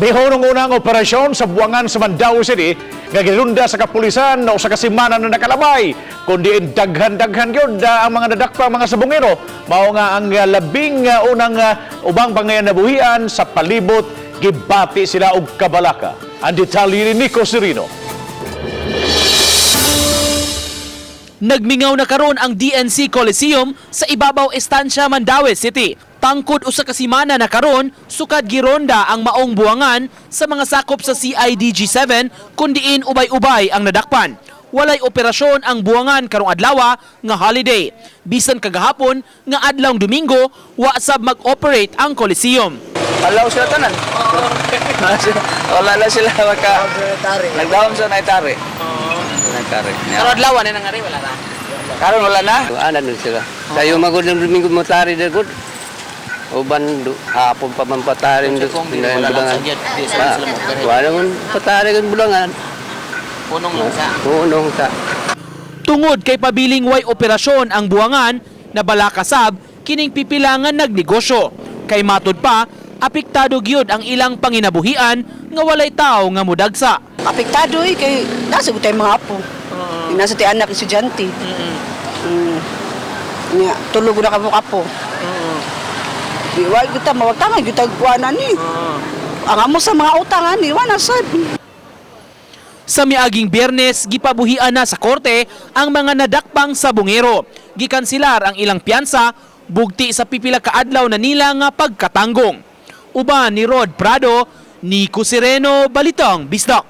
Mihunong unang operasyon sa buwangan sa Mandaue City nga gironda sa kapulisan o sa kasimana na nakalabay, kundi daghan-daghan gyud ang mga nadakpang mga sabungero. Mao nga ang labing unang ubang panginabuhian sa palibot, gibati sila og kabalaka. Ang detalye ni Nico Serino. Nagmingaw na karon ang DNC Coliseum sa Ibabaw Estancia, Mandaue City. Tangkod usa ka semana na karon sukad gironda ang maong buwangan sa mga sakop sa CIDG 7 kun diin ubay-ubay ang nadakpan. Walay operasyon ang buwangan karong adlaw nga holiday. Bisan kagahapon nga adlawng Domingo, wa sab mag-operate ang Coliseum. Alaw sila tanan. Wala na sila maka. Nagdawom sa naitari. Naitari. Karon adlaw na nangari wala na. Karon wala na. Ana nun sila. Tayo magod ng Domingo mo tari na gud. Uban do, hapon pa man patari do. Wala lang sa gyud, di sa sila mo. Wala man patari kan bulangan. Punong lang sa. Punong sa. Tungod kay pabiling way operasyon ang buwangan, na balakasab kining pipilangan nagnegosyo. Kay matud pa, apektado gyud ang ilang panginabuhian nga walay tao nga mudagsa. Apektado eh, kay nasa gud tayo mga apo. Nasa ti anak estudyante. Nya, tulog na kamo kapo. Di wa gyud ta mawagtangan gyud tag kuanan ni. Ang amo sa mga utang ani, wa na sad. Sa miaging Biyernes, gipabuhian na sa korte ang mga nadakpang sabungero. Gikansilar ang ilang piyansa, bugti sa pipila ka adlaw na nila nga pagkatanggong. Uban ni Rod Prado, Nico Sereno, Balitang Bisdak.